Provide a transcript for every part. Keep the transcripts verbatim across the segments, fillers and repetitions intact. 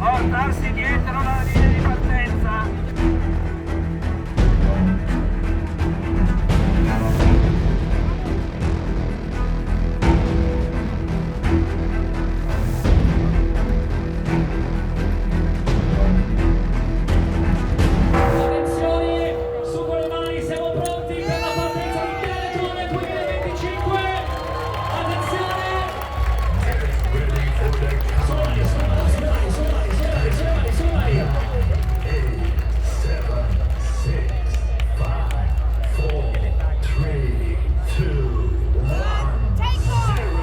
Portarsi dietro la linea di partenza. Attenzione, su con le mani, siamo pronti per la partenza di Teleton duemilaventicinque. Attenzione! Get ready for the countdown. Sono là, sono là, sono là, sono là, sono là. Eight, seven, six, five, four, three, two, one, zero.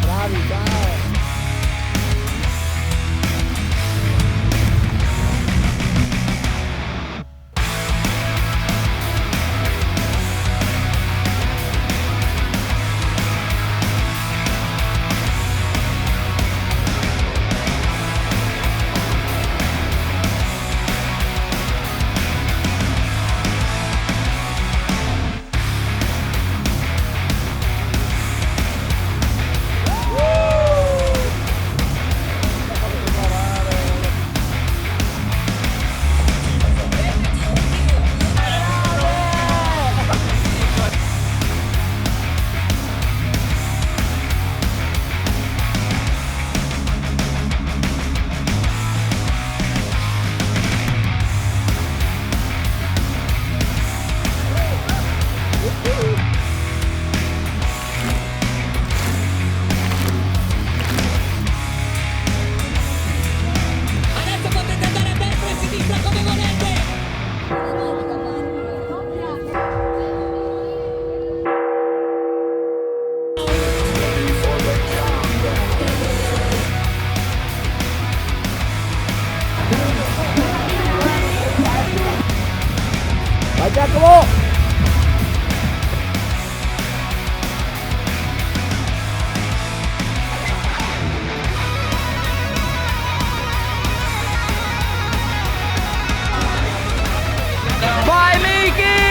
Bravi, ciao. Adesso potete andare a destra e a sinistra come volete. Vai, Giacomo! Vai, Miki!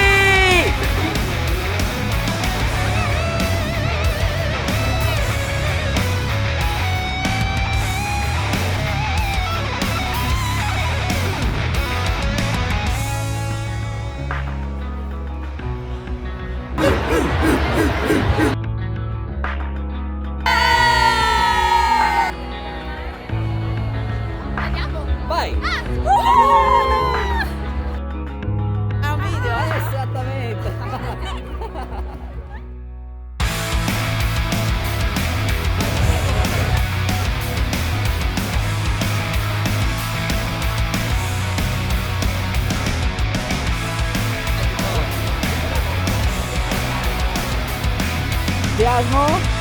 Vai! È un video, eh? Esattamente. Entusiasmo?